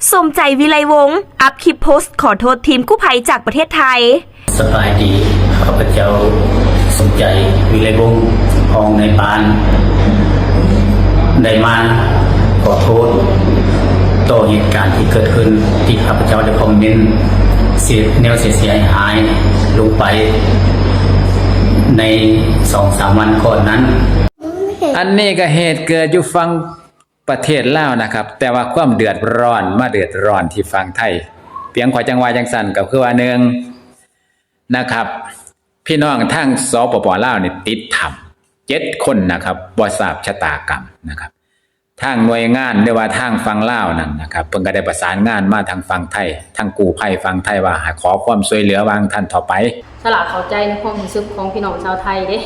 ສົມໃຈ ວິໄລວົງ ອັບຄລິບໂພສຂໍໂທດທີມກູ້ໄພຈາກປະເທດໄທ. ສະບາຍດີ, ຂ້າພະເຈົ້າ ສົມໃຈ ວິໄລວົງ ຮອງນາຍບ້ານ ໄດ້ມາຂໍໂທດຕໍ່ເຫດການທີ່ເກີດຂຶ້ນ ທີ່ຂ້າພະເຈົ້າໄດ້ຄອມເມັນເສຍ ແນວເສຍຫາຍລົງໄປໃນສອງສາມວັນກ່ອນນັ້ນ. ອັນນີ້ກໍເຫດເກີດຢູ່ຝັ່ງ ປະເທດລາວນະຄັບ, ແຕ່ວ່າຄວາມເດືອດຮ້ອນມາເດືອດຮ້ອນທີ່ຝັ່ງໄທ. ປຽງຂ້ອຍຈັ່ງວ່າຈັ່ງຊັ້ນ ກໍຄືວ່າ ໜຶ່ງ ນະຄັບ, ພີ່ນ້ອງທາງ ສປປ ລາວນີ້ຕິດຖ້ຳເຈັດຄົນນະຄັບ, ບໍ່ຊາບຊະຕາກຳນະຄັບ. ທາງໜ່ວຍງານ ຫຼືວ່າທາງຝັ່ງລາວນັ້ນນະຄັບ, ເພິ່ນກໍໄດ້ປະສານງານມາທາງຝັ່ງໄທ, ທາງກູ້ໄພຝັ່ງໄທວ່າໃຫ້ຂໍຄວາມຊ່ວຍເຫຼືອວ່າງທ່ານເຖົ້າໄປ. ສະຫຼາເຂົ້າໃຈໃນຄວາມຮູ້ສຶກຂອງພີ່ນ້ອງຊາວໄທເດ້.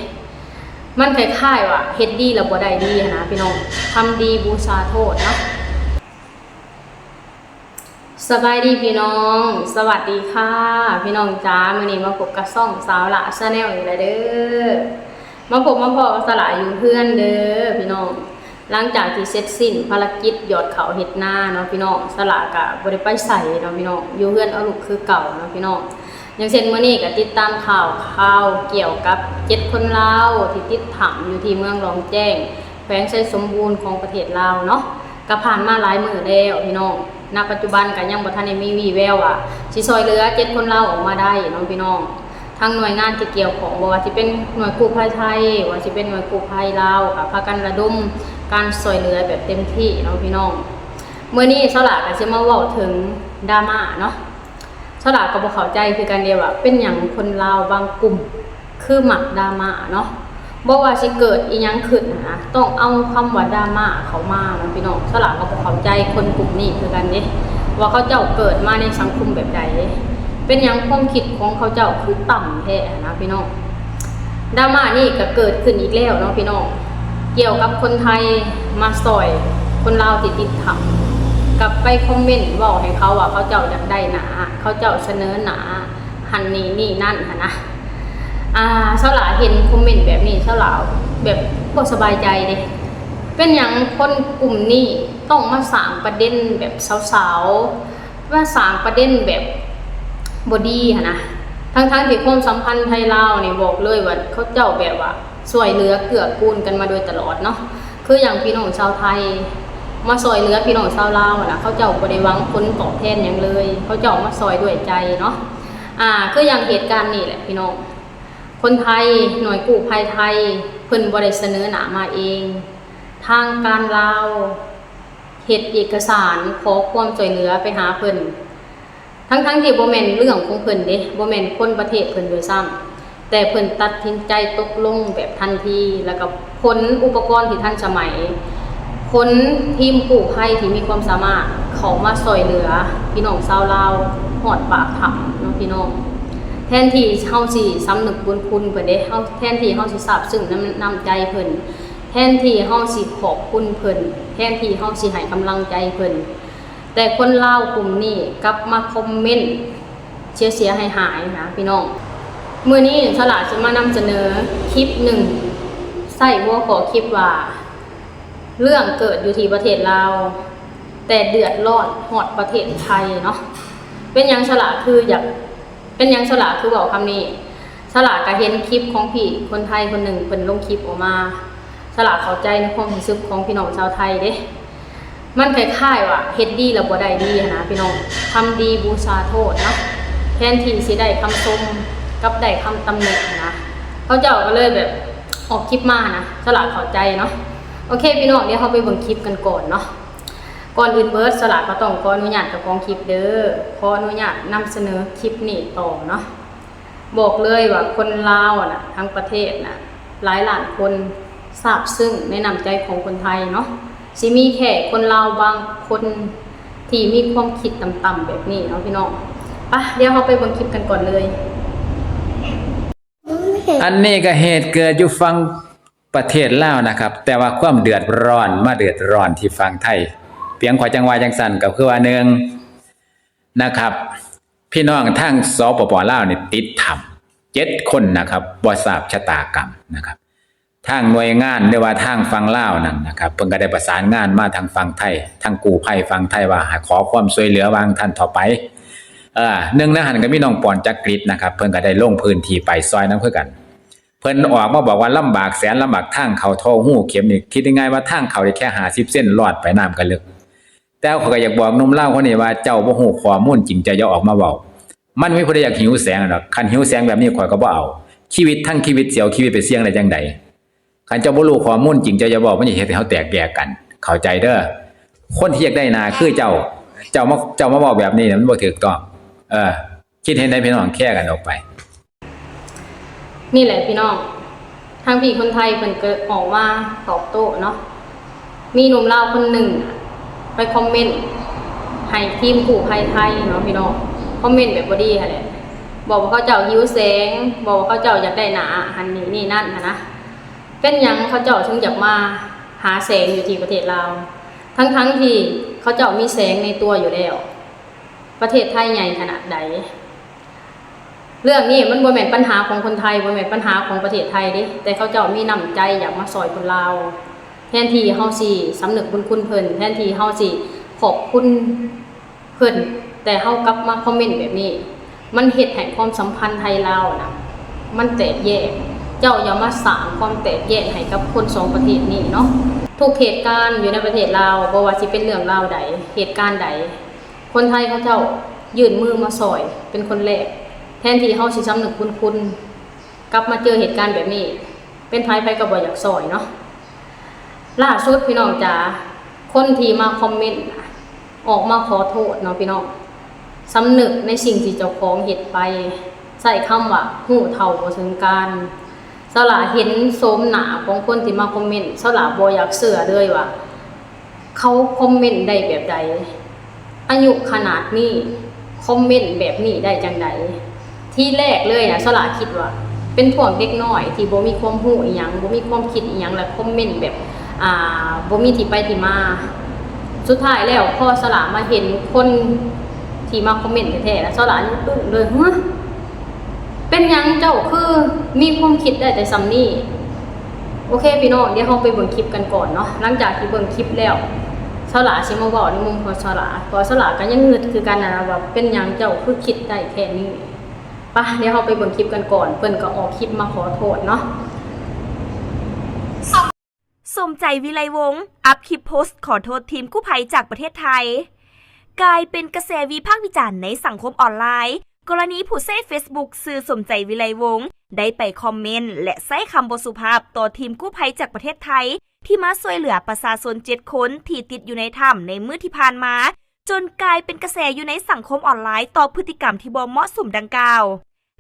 ມັນຄ້າຍໆວ່າເຮັດດີແລ້ວບໍ່ໄດ້ດີຫັ້ນນະພີ່ນ້ອງ, ທຳດີບູຊາໂທດເນາະ. ສະບາຍດີພີ່ນ້ອງ, ສະຫວັດດີຄ່ະພີ່ນ້ອງຈ໋າ, ມື້ນີ້ມາພົບກັບຊ່ອງສາວຫຼ້າ Channel ອີກແລ້ວເດີ. ມາພົບມາພໍ້ກັບສາວຫຼ້າຢູ່ເຮືອນເດີພີ່ນ້ອງ. ຫຼັງຈາກທີ່ເສັດສິ້ນພາລະກິດຢອດເຂົ້າເຮັດນາເນາະພີ່ນ້ອງ, ສາວຫຼ້າກະບໍ່ໄດ້ໄປໃສເນາະພີ່ນ້ອງ, ຢູ່ເຮືອນເອົາລູກຄືເກົ່າເນາະພີ່ນ້ອງ. ຢ່າງເຊັ່ນມື້ນີ້ກໍຕິດຕາມຂ່າວຄາວກ່ຽວກັບເຈັດຄົນລາວທີ່ຕິດຖ້ຳຢູ່ທີ່ເມືອງລອງແຈ້ງ ແຂວງໄຊສົມບູນຂອງປະເທດລາວເນາະ. ກໍຜ່ານມາຫຼາຍມື້ແລ້ວພີ່ນ້ອງ, ນະປັດຈຸບັນກໍຍັງບໍ່ທັນໄດ້ມີວີ່ແວວວ່າຊິຊ່ອຍເຫຼືອເຈັດຄົນລາວອອກມາໄດ້ເນາະພີ່ນ້ອງ. ທາງໜ່ວຍງານທີ່ກ່ຽວຂ້ອງ ບໍ່ວ່າຊິເປັນໜ່ວຍກູ້ໄພໄທ ບໍ່ວ່າຊິເປັນໜ່ວຍກູ້ໄພລາວ ກໍພາກັນລະດົມການຊ່ອຍເຫຼືອແບບເຕັມທີ່ເນາະພີ່ນ້ອງ. ມື້ນີ້ສາວຫຼ້າກໍຊິມາເວົ້າເຖິງດຣາມາເນາະ. ສາວຫຼ້າກໍບໍ່ເຂົ້າໃຈຄືກັນເດ້ວ່າ ເປັນຫຍັງຄົນລາວບາງກຸ່ມຄືມັກດຣາມາເນາະ. ບໍ່ວ່າຊິເກີດອີ່ຫຍັງຂຶ້ນນະ ຕ້ອງເອົາຄຳວ່າດຣາມາເຂົ້າມາເນາະພີ່ນ້ອງ. ສາວຫຼ້າກໍບໍ່ເຂົ້າໃຈຄົນກຸ່ມນີ້ຄືກັນເດ້ ວ່າເຂົາເຈົ້າເກີດມາໃນສັງຄົມແບບໃດ, ເປັນຫຍັງຄວາມຄິດຂອງເຂົາເຈົ້າຄືຕ່ຳແທ້ຫັ້ນນະພີ່ນ້ອງ. ດຣາມານີ້ກໍເກີດຂຶ້ນອີກແລ້ວເນາະພີ່ນ້ອງ, ກ່ຽວກັບຄົນໄທມາຊ່ອຍຄົນລາວທີ່ຕິດຖ້ຳ, ກັບໄປຄອມເມັນເວົ້າໃຫ້ເຂົາວ່າເຂົາເຈົ້າຢາກໄດ້ໜ້າ, ເຂົາເຈົ້າສະເໜີໜ້າ ຫັ້ນນີ້ນີ້ນັ້ນຫັ້ນນະ. ອ່າ ສາວຫຼ້າເຫັນຄອມເມັນແບບນີ້ ສາວຫຼ້າແບບບໍ່ສະບາຍໃຈເດ້. ເປັນຫຍັງຄົນກຸ່ມນີ້ຕ້ອງມາສ້າງປະເດັນແບບສາວໆ ມາສ້າງປະເດັນແບບບໍ່ດີຫັ້ນນະ, ທັງໆທີ່ຄວາມສຳພັນໄທລາວນີ້ ບອກເລີຍວ່າເຂົາເຈົ້າແບບວ່າຊ່ວຍເຫຼືອເກື້ອກູນກັນມາໂດຍຕະຫຼອດເນາະ. ຄືຢ່າງພີ່ນ້ອງຊາວໄທມາຊ່ອຍເຫຼືອພີ່ນ້ອງຊາວລາວຫັ້ນນະ, ເຂົາເຈົ້າບໍ່ໄດ້ຫວັງຜົນຕອບແທນຫຍັງເລີຍ, ເຂົາເຈົ້າມາຊ່ອຍດ້ວຍໃຈເນາະ. ອ່າ ຄືຢ່າງເຫດການນີ້ແຫຼະພີ່ນ້ອງ, ຄົນໄທ ໜ່ວຍກູ້ໄພໄທ ເພິ່ນບໍ່ໄດ້ສະເໜີໜ້າມາເອງ, ທາງການລາວເຮັດເອກະສານຂໍຄວາມຊ່ວຍເຫຼືອໄປຫາເພິ່ນ, ທັງໆທີ່ບໍ່ແມ່ນເລື່ອງຂອງເພິ່ນເດ້, ບໍ່ແມ່ນຄົນປະເທດເພິ່ນດ້ວຍຊ້ຳ, ແຕ່ເພິ່ນຕັດສິນໃຈຕົກລົງແບບທັນທີ, ແລ້ວກໍຂົນອຸປະກອນທີ່ທັນສະໄໝ, ຂົນທີມກູ້ໄພທີ່ມີຄວາມສາມາດເຂົ້າມາຊ່ວຍເຫຼືອພີ່ນ້ອງຊາວລາວຮອດປາກຖ້ຳເນາະພີ່ນ້ອງ. ແທນທີ່ເຮົາຊິສຳນຶກບຸນຄຸນເພິ່ນເດ້, ເຮົາ ແທນທີ່ເຮົາຊິຊາບຊຶ້ງນຳນ້ຳໃຈເພິ່ນ, ແທນທີ່ເຮົາຊິຂອບຄຸນເພິ່ນ, ແທນທີ່ເຮົາຊິໃຫ້ກຳລັງໃຈເພິ່ນ, ແຕ່ຄົນລາວກຸ່ມນີ້ກັບມາຄອມເມັນເສຍໆຫາຍໆນະພີ່ນ້ອງ. ມື້ນີ້ສາວຫຼ້າຊິມານຳສະເໜີຄລິບໜຶ່ງ ໃຊ້ຫົວຂໍ້ຄລິບວ່າ ເລື່ອງເກີດຢູ່ທີ່ປະເທດລາວ ແຕ່ເດືອດຮ້ອນຮອດປະເທດໄທເນາະ. ເປັນຫຍັງສາວຫຼ້າຄືຢາກ ເປັນຫຍັງສາວຫຼ້າຄືເວົ້າຄຳນີ້? ສາວຫຼ້າກໍເຫັນຄລິບຂອງພີ່ຄົນໄທຄົນໜຶ່ງ ເພິ່ນລົງຄລິບອອກມາ. ສາວຫຼ້າເຂົ້າໃຈໃນຄວາມຮູ້ສຶກຂອງພີ່ນ້ອງຊາວໄທເດ້. ມັນຄ້າຍໆວ່າເຮັດດີແລ້ວບໍ່ໄດ້ດີຫັ້ນນະພີ່ນ້ອງ, ທຳດີບູຊາໂທດເນາະ, ແທນທີ່ຊິໄດ້ຄຳຊົມ ກັບໄດ້ຄຳຕຳໜິຫັ້ນນະ. ເຂົາເຈົ້າກໍເລີຍແບບອອກຄລິບມາຫັ້ນນະ, ສາວຫຼ້າເຂົ້າໃຈເນາະ. ໂອເຄພີ່ນ້ອງ, ດຽວເຮົາໄປເບິ່ງຄລິບກັນກ່ອນເນາະ. ກ່ອນອື່ນເບີດ ສາວຫຼ້າກໍຕ້ອງຂໍອະນຸຍາດເຈົ້າຂອງຄລິບເດີ, ຂໍອະນຸຍາດນຳສະເໜີຄລິບນີ້ຕໍ່ເນາະ. ບອກເລີຍວ່າຄົນລາວນະ ທັງປະເທດນະ ຫຼາຍລ້ານຄົນຊາບຊຶ້ງໃນນ້ຳໃຈຂອງຄົນໄທເນາະ. ຊິມີແຄ່ຄົນລາວບາງຄົນທີ່ມີຄວາມຄິດຕ່ຳໆແບບນີ້ເນາະພີ່ນ້ອງ. ປະ ດຽວເຮົາໄປເບິ່ງຄລິບກັນກ່ອນເລີຍ. ອັນນີ້ກໍເຫດເກີດຢູ່ຝັ່ງປະເທດລາວນະຄັບ, ແຕ່ວ່າຄວາມເດືອດຮ້ອນມາເດືອດຮ້ອນທີ່ຝັ່ງໄທ. ປຽງຂ້ອຍຈັ່ງວ່າຈັ່ງຊັ້ນ ກໍຄືວ່າ ໜຶ່ງ ນະຄັບ, ພີ່ນ້ອງທາງ ສປປ ລາວນີ້ຕິດຖ້ຳເຈັດຄົນນະຄັບ, ບໍ່ຊາບຊະຕາກຳນະຄັບ. ທາງໜ່ວຍງານ ຫຼືວ່າທາງຝັ່ງລາວນັ້ນນະຄັບ ເພິ່ນກໍໄດ້ປະສານງານມາທາງຝັ່ງໄທ ທາງກູ້ໄພຝັ່ງໄທວ່າໃຫ້ຂໍຄວາມຊ່ວຍເຫຼືອວ່າຊັ້ນເຖາະໄປ. ເອີ ໜຶ່ງໃນຫັ້ນກໍມີນ້ອງປອນ ຈັກກຣິດ ນະຄັບ ເພິ່ນກໍໄດ້ລົງພື້ນທີ່ໄປຊ່ອຍນຳຄືກັນ. ເພິ່ນອອກມາບອກວ່າລຳບາກແສນລຳບາກ ທາງເຂົ້າທໍ່ຮູເຂັມນີ້ ຄິດງ່າຍໆວ່າທາງເຂົ້າໄດ້ແຄ່ຫ້າສິບເຊັນ ລອດໄປນ້ຳກໍເລິກ. ແຕ່ຂ້ອຍກໍຢາກບອກໜຸ່ມລາວຄົນນີ້ວ່າ ເຈົ້າບໍ່ຮູ້ຂໍ້ມູນຈິງ ເຈົ້າຢ່າອອກມາເວົ້າ. ມັນບໍ່ມີຜູ້ໃດຢາກຫິວແສງດອກ. ຄັນຫິວແສງແບບນີ້ ຂ້ອຍກໍບໍ່ເອົາ. ຊີວິດທັງຊີວິດ ຊິເອົາຊີວິດໄປສ່ຽງໄດ້ຈັ່ງໃດ? ຄັນເຈົ້າບໍ່ຮູ້ຂໍ້ມູນຈິງ ເຈົ້າຢ່າເວົ້າ, ມັນຈະເຮັດໃຫ້ເຮົາແຕກແຍກກັນ. ເຂົ້າໃຈເດີ້. ຄົນທີ່ຢາກໄດ້ໜ້າຄືເຈົ້າ, ເຈົ້າມາ, ເຈົ້າມາເວົ້າແບບນີ້ ມັນບໍ່ຖືກຕ້ອງ. ເອີ, ຄິດເຫັນໃດພີ່ນ້ອງ? ແຊກັນອອກໄປ. ນີ້ແຫຼະພີ່ນ້ອງ, ທາງພີ່ຄົນໄທເພິ່ນກໍອອກມາຕອບໂຕ້ເນາະ. ມີໜຸ່ມລາວຄົນໜຶ່ງໄປຄອມເມັນໃຫ້ທີມກູ້ໄພໄທເນາະພີ່ນ້ອງ, ຄອມເມັນແບບບໍ່ດີຫັ້ນແຫຼະ, ບອກວ່າເຂົາເຈົ້າຫິວແສງ, ບອກວ່າເຂົາເຈົ້າຢາກໄດ້ໜ້າ ອັນນີ້ນີ້ນັ້ນຫັ້ນນະ. ເປັນຫຍັງເຂົາເຈົ້າເຖິງຢາກມາຫາແສງຢູ່ທີ່ປະເທດລາວ ທັງໆທີ່ເຂົາເຈົ້າມີແສງໃນຕົວຢູ່ແລ້ວ? ປະເທດໄທໃຫຍ່ຂະໜາດໃດ? ເລື່ອງນີ້ມັນບໍ່ແມ່ນປັນຫາຂອງຄົນໄທ, ບໍ່ແມ່ນປັນຫາຂອງປະເທດໄທເດ້, ແຕ່ເຂົາເຈົ້າມີນ້ຳໃຈຢາກມາຊ່ອຍຄົນລາວ. ແທນທີ່ເຮົາຊິສຳນຶກບຸນຄຸນເພິ່ນ, ແທນທີ່ເຮົາຊິຂອບຄຸນເພິ່ນ, ແຕ່ເຮົາກັບມາຄອມເມັນແບບນີ້, ມັນເຮັດໃຫ້ຄວາມສຳພັນໄທລາວນະ ມັນແຕກແຍກ. ເຈົ້າຢ່າມາສ້າງຄວາມແຕກແຍກໃຫ້ກັບຄົນສອງປະເທດນີ້ເນາະ. ທຸກເຫດການຢູ່ໃນປະເທດລາວ, ບໍ່ວ່າຊິເປັນເລື່ອງລາວໃດ, ເຫດການໃດ, ຄົນໄທເຂົາເຈົ້າຍື່ນມືມາຊ່ອຍເປັນຄົນແລກ. ແທນທີ່ເຮົາຊິສຳນຶກບຸນຄຸນ, ກັບມາເຈີເຫດການແບບນີ້, ເປັນໃຜໃຜກໍບໍ່ຢາກຊ່ອຍເນາະ. ລ່າສຸດພີ່ນ້ອງຈ໋າ, ຄົນທີ່ມາຄອມເມັນນະ ອອກມາຂໍໂທດເນາະພີ່ນ້ອງ, ສຳນຶກໃນສິ່ງທີ່ເຈົ້າຂອງເຮັດໄປ, ໃຊ້ຄຳວ່າຮູ້ເທົ່າບໍ່ເຖິງການ. ສາວຫຼ້າເຫັນໂສມໜ້າຂອງຄົນທີ່ມາຄອມເມັນ, ສາວຫຼ້າບໍ່ຢາກເຊື່ອເລີຍວ່າ ເຂົາຄອມເມັນໄດ້ແບບໃດ? ອາຍຸຂະໜາດນີ້ ຄອມເມັນແບບນີ້ໄດ້ຈັ່ງໃດ? ທີແລກເລີຍນະ ສາວຫຼ້າຄິດວ່າເປັນພວກເດັກນ້ອຍທີ່ບໍ່ມີຄວາມຮູ້ອີ່ຫຍັງ, ບໍ່ມີຄວາມຄິດອີ່ຫຍັງ ແລະ ຄອມເມັນແບບ ອ່າ ບໍ່ມີທີ່ໄປທີ່ມາ. ສຸດທ້າຍແລ້ວ ພໍສາວຫຼ້າມາເຫັນຄົນທີ່ມາຄອມເມັນແທ້ໆ ລະສາວຫຼ້າຍັງອຶ້ງເລີຍ, ຮະ! ເປັນຫຍັງເຈົ້າຄືມີຄວາມຄິດໄດ້ແຕ່ສ່ຳນີ້? ໂອເຄພີ່ນ້ອງ, ດຽວເຮົາໄປເບິ່ງຄລິບກັນກ່ອນເນາະ. ຫຼັງຈາກທີ່ເບິ່ງຄລິບແລ້ວ ສາວຫຼ້າຊິມາເວົ້າໃນມຸມຂອງສາວຫຼ້າ, ເພາະວ່າສາວຫຼ້າກໍຍັງງຶດຄືກັນນະວ່າ ເປັນຫຍັງເຈົ້າຄືຄິດໄດ້ແຄ່ນີ້? ປະ, ດຽວເຮົາໄປເບິ່ງຄລິບກັນກ່ອນ. ເພິ່ນກໍອອກຄລິບມາຂໍໂທດເນາະ. ສົມໃຈ ວິໄລວົງ ອັບຄລິບໂພສຂອໂທດທີມກູ້ໄພຈາກປະເທດໄທ ກາຍເປັນກະແສວິພາກວິຈານໃນສັງຄົມອອນລາຍ ກໍລະນີຜູ້ໃຊ້ເຟສບຸກຊື່ ສົມໃຈ ວິໄລວົງ ໄດ້ໄປຄອມເມັນ ແລະ ໃຊ້ຄຳບໍ່ສຸພາບຕໍ່ທີມກູ້ໄພຈາກປະເທດໄທ ທີ່ມາຊ່ວຍເຫຼືອປະຊາຊົນເຈັດຄົນທີ່ຕິດຢູ່ໃນຖ້ຳໃນມື້ທີ່ຜ່ານມາ, ຈົນກາຍເປັນກະແສຢູ່ໃນສັງຄົມອອນລາຍຕໍ່ພຶດຕິກຳທີ່ບໍ່ເໝາະສົມດັ່ງກ່າວ.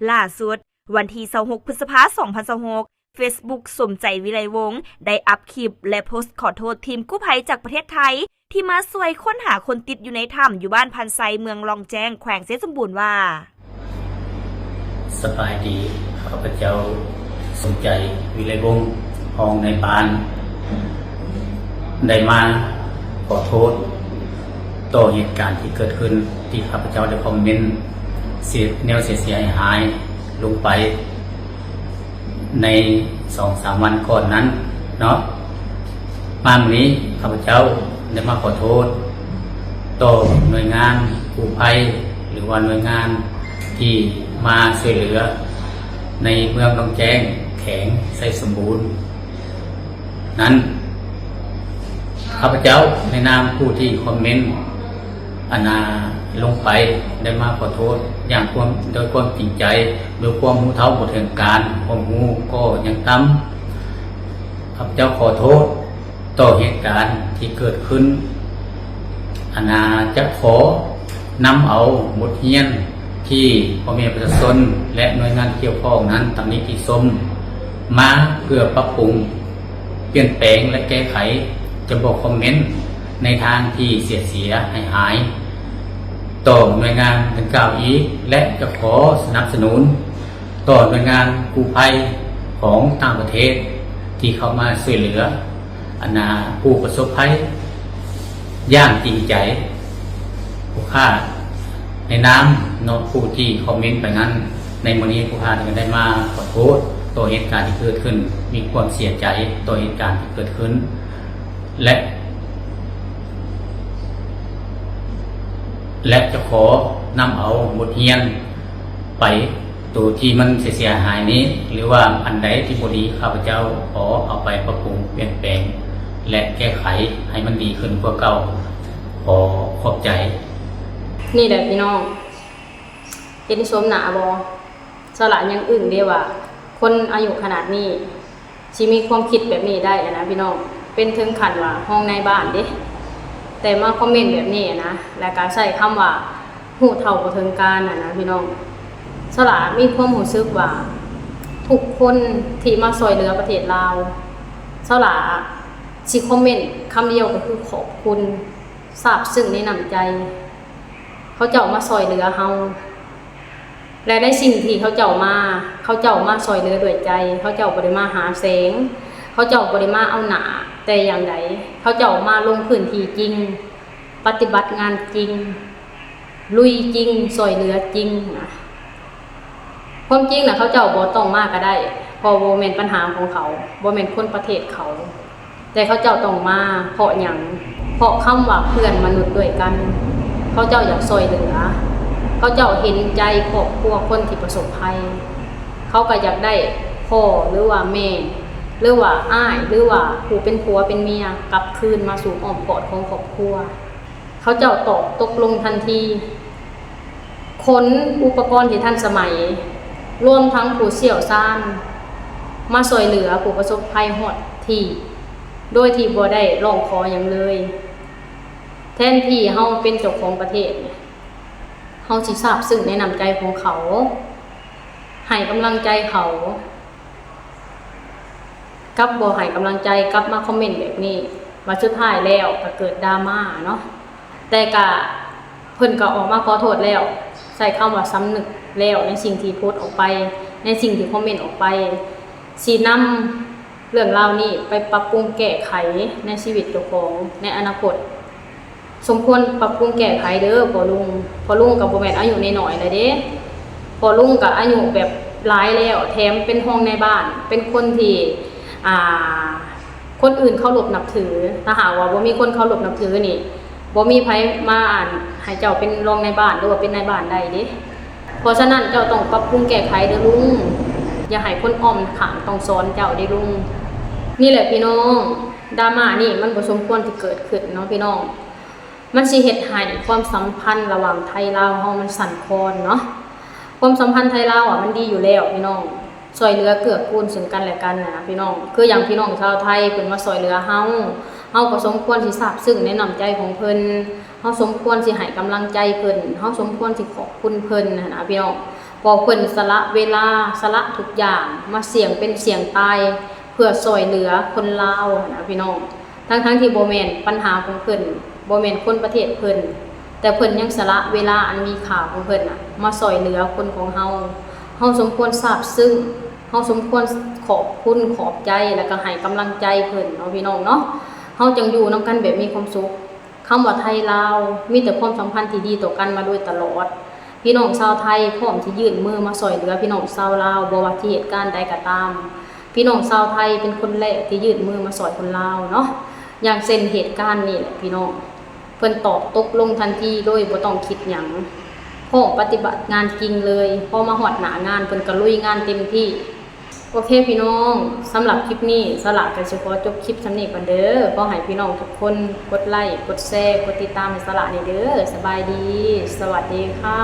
ລ່າສຸດ, ວັນທີຊາວຫົກ ພຶດສະພາ ສອງພັນຊາວຫົກ, ເຟສບຸກ ສົມໃຈ ວິໄລວົງ ໄດ້ອັບຄລິບ ແລະ ໂພສຂອໂທດທີມກູ້ໄພຈາກປະເທດໄທ ທີ່ມາຊ່ວຍຄົ້ນຫາຄົນຕິດຢູ່ໃນຖ້ຳ ຢູ່ບ້ານພັນໄຊ ເມືອງລ່ອງແຈ້ງ ແຂວງໄຊສົມບູນວ່າ: ສະບາຍດີ, ຂ້າພະເຈົ້າ ສົມໃຈ ວິໄລວົງ ຮອງນາຍບ້ານ ໄດ້ມາຂໍໂທດຕໍ່ເຫດການທີ່ເກີດຂຶ້ນ ທີ່ຂ້າພະເຈົ້າໄດ້ຄອມເມັນເສຍ ແນວເສຍຫາຍໆລົງໄປໃນສອງສາມວັນກ່ອນນັ້ນເນາະ. ມາມື້ນີ້ ຂ້າພະເຈົ້າໄດ້ມາຂໍໂທດຕໍ່ໜ່ວຍງານກູ້ໄພ ຫຼືວ່າໜ່ວຍງານທີ່ມາຊ່ວຍເຫຼືອໃນເມືອງໜອງແຈ້ງ ແຂວງໄຊສົມບູນ ນັ້ນ, ຂ້າພະເຈົ້າໃນນາມຜູ້ທີ່ຄອມເມັນ ອັນນາ ລົງໄປ ໄດ້ມາຂໍໂທດຢ່າງຄວາມ ດ້ວຍຄວາມຈິງໃຈ, ດ້ວຍຄວາມຮູ້ເທົ່າບໍ່ເຖິງການ, ຄວາມຮູ້ກໍຍັງຕ່ຳ. ຂ້າພະເຈົ້າຂໍໂທດຕໍ່ເຫດການທີ່ເກີດຂຶ້ນ, ອັນນາ ຈະຂໍນຳເອົາບົດຮຽນ ທີ່ພໍ່ແມ່ປະຊາຊົນ ແລະ ໜ່ວຍງານກ່ຽວຂ້ອງນັ້ນຕຳໜິຕິຊົມມາ ເພື່ອປັບປຸງ, ປ່ຽນແປງ ແລະ ແກ້ໄຂ, ຈະບໍ່ຄອມເມັນໃນທາງທີ່ເສຍຫາຍໆຕໍ່ໜ່ວຍງານດັ່ງກ່າວອີກ ແລະ ຈະຂໍສະໜັບສະໜູນຕໍ່ໜ່ວຍງານກູ້ໄພຂອງຕ່າງປະເທດທີ່ເຂົ້າມາຊ່ວຍເຫຼືອ ອັນນາ ຜູ້ປະສົບໄພຢ່າງຈິງໃຈ. ຜູ້ຂ້າໃນນາມເນາະ ຜູ້ທີ່ຄອມເມັນໄປນັ້ນ, ໃນມື້ນີ້ຜູ້ຂ້າກໍໄດ້ມາຂໍໂທດ ຕໍ່ເຫດການທີ່ເກີດຂຶ້ນ, ມີຄວາມເສຍໃຈຕໍ່ເຫດການທີ່ເກີດຂຶ້ນ ແລະ ແລະ ຈະຂໍນຳເອົາບົດຮຽນໄປ ໂຕທີ່ມັນເສຍຫາຍນີ້ ຫຼືວ່າອັນໃດທີ່ບໍ່ດີ ຂ້າພະເຈົ້າຂໍເອົາໄປປັບປຸງປ່ຽນແປງ ແລະ ແກ້ໄຂໃຫ້ມັນດີຂຶ້ນກວ່າເກົ່າ. ຂໍຂອບໃຈ. ນີ້ແຫຼະພີ່ນ້ອງ ເຫັນໂສມໜ້າບໍ່? ສາລາຍັງອຶ້ງເດ້ວ່າ ຄົນອາຍຸຂະໜາດນີ້ຊິມີຄວາມຄິດແບບນີ້ໄດ້ຫັ້ນນະພີ່ນ້ອງ, ເປັນເຖິງຂັ້ນວ່າຮອງນາຍບ້ານເດ້ ແຕ່ມາຄອມເມັນແບບນີ້ຫັ້ນນະ ແລ້ວກະໃຊ້ຄຳວ່າຮູ້ເທົ່າບໍ່ເຖິງການຫັ້ນນະພີ່ນ້ອງ. ສາລາມີຄວາມຮູ້ສຶກວ່າ ທຸກຄົນທີ່ມາຊ່ອຍເຫຼືອປະເທດລາວ ສາລາຊິຄອມເມັນຄຳດຽວກໍຄືຂອບຄຸນ, ຊາບຊຶ້ງໃນນ້ຳໃຈ ເຂົາເຈົ້າມາຊ່ອຍເຫຼືອເຮົາ ແລະ ໃນສິ່ງທີ່ເຂົາເຈົ້າມາ, ເຂົາເຈົ້າມາຊ່ອຍເຫຼືອດ້ວຍໃຈ, ເຂົາເຈົ້າບໍ່ໄດ້ມາຫາແສງ, ເຂົາເຈົ້າບໍ່ໄດ້ມາເອົາໜ້າແຕ່ຢ່າງໃດ, ເຂົາເຈົ້າມາລົງພື້ນທີ່ຈິງ, ປະຕິບັດງານຈິງ, ລຸຍຈິງ, ຊ່ອຍເຫຼືອຈິງນະ. ຄວາມຈິງນະ ເຂົາເຈົ້າບໍ່ຕ້ອງມາກໍໄດ້, ເພາະບໍ່ແມ່ນບັນຫາຂອງເຂົາ, ບໍ່ແມ່ນຄົນປະເທດເຂົາ. ແຕ່ເຂົາເຈົ້າຕ້ອງມາເພາະຫຍັງ? ເພາະຄຳວ່າເພື່ອນມະນຸດດ້ວຍກັນ. ເຂົາເຈົ້າຢາກຊ່ອຍເຫຼືອ. ເຂົາເຈົ້າເຫັນໃຈຄອບຄົວຄົນທີ່ປະສົບໄພ. ເຂົາກໍຢາກໄດ້ພໍ່ ຫຼືວ່າແມ່ ຫຼືວ່າອ້າຍ ຫຼືວ່າຜູ້ເປັນຜົວເປັນເມຍກັບຄືນມາສູ່ອ້ອມກອດຂອງຄອບຄົວ. ເຂົາເຈົ້າຕອບຕົກລົງທັນທີ. ຂົນອຸປະກອນທີ່ທັນສະໄໝ, ລວມທັງຜູ້ຊ່ຽວຊານ ມາຊ່ອຍເຫຼືອຜູ້ປະສົບໄພຮອດທີ່ ໂດຍທີ່ບໍ່ໄດ້ຮ້ອງຂໍຫຍັງເລີຍ. ແທນທີ່ເຮົາເປັນເຈົ້າຂອງປະເທດ, ເຮົາຊິຊາບຊຶ້ງໃນນ້ຳໃຈຂອງເຂົາ, ໃຫ້ກຳລັງໃຈເຂົາ. ກັບບໍ່ໃຫ້ກຳລັງໃຈ, ກັບມາຄອມເມັນແບບນີ້, ວ່າສຸດທ້າຍແລ້ວກໍເກີດດຣາມາເນາະ. ແຕ່ກະເພິ່ນກໍອອກມາຂໍໂທດແລ້ວ, ໃຊ້ຄຳວ່າສຳນຶກແລ້ວໃນສິ່ງທີ່ໂພສອອກໄປ, ໃນສິ່ງທີ່ຄອມເມັນອອກໄປ, ຊິນຳເລື່ອງລາວນີ້ໄປປັບປຸງແກ້ໄຂໃນຊີວິດເຈົ້າຂອງໃນອະນາຄົດ. ສົມຄວນປັບປຸງແກ້ໄຂເດີພໍ່ລຸງ. ພໍ່ລຸງກໍບໍ່ແມ່ນອາຍຸນ້ອຍໆແລ້ວເດ້. ພໍ່ລຸງກໍອາຍຸແບບຫຼາຍແລ້ວ, ແຖມເປັນຮອງນາຍບ້ານ, ເປັນຄົນທີ່ ອ່າ ຄົນອື່ນເຄົາລົບນັບຖື. ຖ້າຫາກວ່າບໍ່ມີຄົນເຄົາລົບນັບຖືນີ້, ບໍ່ມີໃຜມາ ອັນ ໃຫ້ເຈົ້າເປັນຮອງນາຍບ້ານ ຫຼືວ່າເປັນນາຍບ້ານໄດ້ເດ້. ເພາະສະນັ້ນເຈົ້າຕ້ອງປັບປຸງແກ້ໄຂເດີລຸງ. ຢ່າໃຫ້ຄົນອ້ອມຂ້າງຕ້ອງສອນເຈົ້າເດ້ລຸງ. ນີ້ແຫຼະພີ່ນ້ອງ, ດຣາມານີ້ມັນບໍ່ສົມຄວນທີ່ເກີດຂຶ້ນເນາະພີ່ນ້ອງ. ມັນຊິເຮັດໃຫ້ຄວາມສຳພັນລະຫວ່າງໄທລາວເຮົາມັນສັ່ນຄອນເນາະ. ຄວາມສຳພັນໄທລາວອະ ມັນດີຢູ່ແລ້ວພີ່ນ້ອງ, ຊ່ວຍເຫຼືອເກື້ອກູນເຊິ່ງກັນແລະກັນນະພີ່ນ້ອງ. ຄືຢ່າງພີ່ນ້ອງຊາວໄທເພິ່ນມາຊ່ວຍເຫຼືອເຮົາ, ເຮົາກໍສົມຄວນຊິຊາບຊຶ້ງໃນນ້ຳໃຈຂອງເພິ່ນ, ເຮົາສົມຄວນຊິໃຫ້ກຳລັງໃຈເພິ່ນ, ເຮົາສົມຄວນຊິຂອບຄຸນເພິ່ນຫັ້ນນະພີ່ນ້ອງ. ເພາະເພິ່ນສະຫຼະເວລາ, ສະຫຼະທຸກຢ່າງ, ມາສ່ຽງເປັນສ່ຽງຕາຍ ເພື່ອຊ່ວຍເຫຼືອຄົນລາວຫັ້ນນະພີ່ນ້ອງ. ທັງໆທີ່ບໍ່ແມ່ນບັນຫາຂອງເພິ່ນ, ບໍ່ແມ່ນຄົນປະເທດເພິ່ນ, ແຕ່ເພິ່ນຍັງສະຫຼະເວລາອັນມີຄ່າຂອງເພິ່ນນະ ມາຊ່ວຍເຫຼືອຄົນຂອງເຮົາ. ເຮົາສົມຄວນຊາບຊຶ້ງ, ເຮົາສົມຄວນຂອບຄຸນຂອບໃຈ ແລ້ວກໍໃຫ້ກຳລັງໃຈເພິ່ນເນາະພີ່ນ້ອງເນາະ. ເຮົາຈັ່ງຢູ່ນຳກັນແບບມີຄວາມສຸກ. ຄຳວ່າໄທລາວ ມີແຕ່ຄວາມສຳພັນທີ່ດີຕໍ່ກັນມາໂດຍຕະຫຼອດ. ພີ່ນ້ອງຊາວໄທພ້ອມທີ່ຍື່ນມືມາຊ່ວຍເຫຼືອພີ່ນ້ອງຊາວລາວ, ບໍ່ວ່າທີ່ເຫດການໃດກໍຕາມ. ພີ່ນ້ອງຊາວໄທເປັນຄົນແລກທີ່ຍື່ນມືມາຊ່ວຍຄົນລາວເນາະ. ຢ່າງເຊັ່ນເຫດການນີ້ແຫຼະພີ່ນ້ອງ, ເພິ່ນຕອບຕົກລົງທັນທີໂດຍບໍ່ຕ້ອງຄິດຫຍັງ, ພ້ອມປະຕິບັດງານຈິງເລີຍ. ພໍມາຮອດໜ້າງານ ເພິ່ນກໍລຸຍງານເຕັມທີ່. ໂອເຄພີ່ນ້ອງ, ສຳລັບຄລິບນີ້ ສາລາກໍຊິຂໍຈົບຄລິບສ່ຳນີ້ກ່ອນເດີ. ຂໍໃຫ້ພີ່ນ້ອງທຸກຄົນກົດໄລ, ກົດແຊ, ກົດຕິດຕາມໃຫ້ສາລາແດ່ເດີ. ສະບາຍດີ, ສະຫວັດດີຄ່ະ.